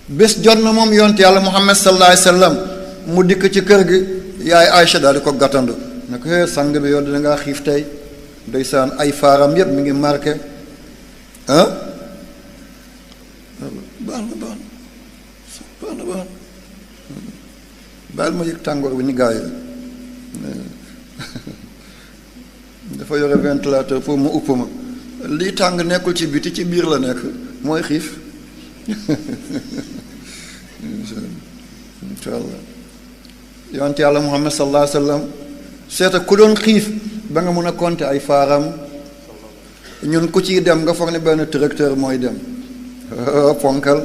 bés jot na moom yonent yàlla Muhammad sallallahu alayhi wasallam mu dikk ci kër gi yaay Aïcha daal di ko gàttandu ne ko hee sang bi yow dina ngaa xiif tey ndeysaan ay faaram yépp mi ngi marqué ah baax na baal ma yëg tàngoor bi ni gaa yi dafa yore ventilateur pour mu upp ma lii tàng nekkul ci biti ci biir la nekk mooy xiif incha allah yonent yàlla Muhammad sallallahu alayhi wa sallam seeta ku doon xiif ba nga mën a compter ay faaram ñun ku ciy dem nga foog ne benn tracteur mooy dem ponkal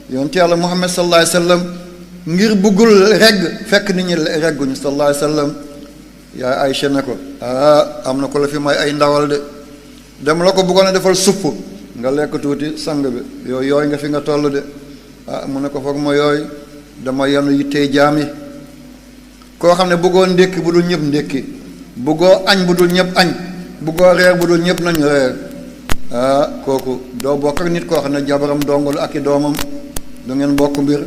yonent yàlla Muhammad sallallahu alayhi wa sallam ngir buggul regg fekk nit ñi regguñu sallallahu alayhi wa sallam yaay Aïcha ne ko am na ko la fi may ay ndawal de dem la ko bëggoon a defal supp nga lekk tuuti sang bi yooyu nga fi nga toll de mu ne ko foog ma yooyu dama yenu yittee jaam yi koo xam ne bëggoo ndékki bu dul ñëpp ndékki bëggoo añ bu dul ñëpp añ bëggoo reer bu dul ñëpp nañu reer kooku doo bokk ak nit koo xam ne jabaram dongul ak i doomam du ngeen bokk mbir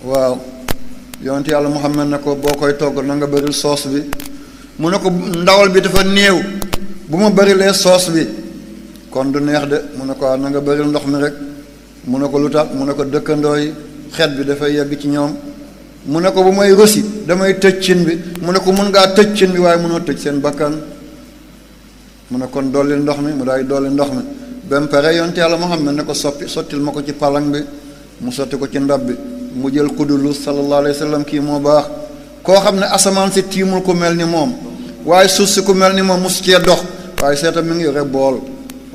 waaw yonent yàlla Muhammad ne ko boo koy togg na nga bëril soos bi mu ne ko ndawal bi dafa néew bu ma bërilee soos bi kon du neex de mu ne ko na nga bëril ndox mi rek mu ne ko lu tax mu ne ko dëkkandoo yi xet bi dafay yegg ci ñoom mu ne ko bu may rosi damay tëj cin bi mu ne ko mun ngaa tëj cin bi waaye mënoo tëj seen bakkan mu ne kon dolli ndox mi mu daay dolli ndox mi ba mu pare yonent yàlla Muhammad ne ko sottil ma ko ci palang bi mu sotti ko ci ndab bi mu jël kudulu sallallahu alayhi wa sallam kii moo baax koo xam ne asamaan si tiimul ku mel ni moom waaye suuf si ku mel ni moom mus cee dox waaye seeta mi ngi yore bool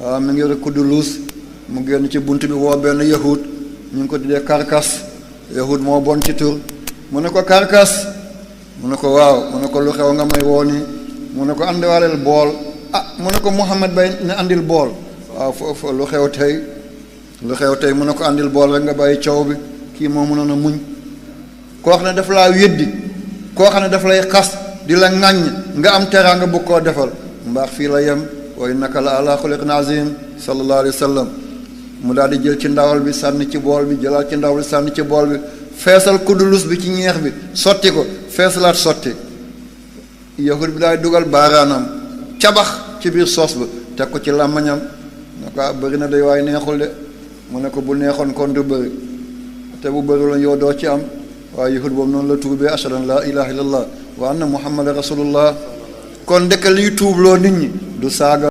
waaw mi ngi yore kudulus mu génn ci bunt bi woo benn yahud ñu ngi ko tuddee karkas yahud moo bon ci tur mu ne ko karkas mu ne ko waaw mu ne ko lu xew nga may woo nii mu ne ko andiwaaleel bool mu ne ko Muhammad bay ne andil bool waaw foofu lu xew tey mu ne ko andil bool rek nga bàyyi coow bi kii moo mënoon a muñ koo xam ne daf laa weddi koo xam ne daf lay xas di la ŋàññ nga am teraanga bu koo defal mbaax fii la yem wa innaka la ala xuliqin azim sallallahu alayhi wa sallam mu daal di jël ci ndawal bi sànni ci bool bi jëlaat ci ndawal bi sànni ci bool bi feesal kuddulus bi ci ñeex bi sotti ko feesalaat sotti yahud bi daal di dugal baaraanam cabax ci biir soos ba teg ko ci làmmañam ne ko bëri na day waaye neexul de mu ne ko bu neexoon kon du bëri te bu bëri la yow doo ci am waaye yahud boobu noonu la tuubee ashhadu an la ilaha illallah wa anna muhammadan rasulullah kon ndekk liy tuubloo nit ñi du saaga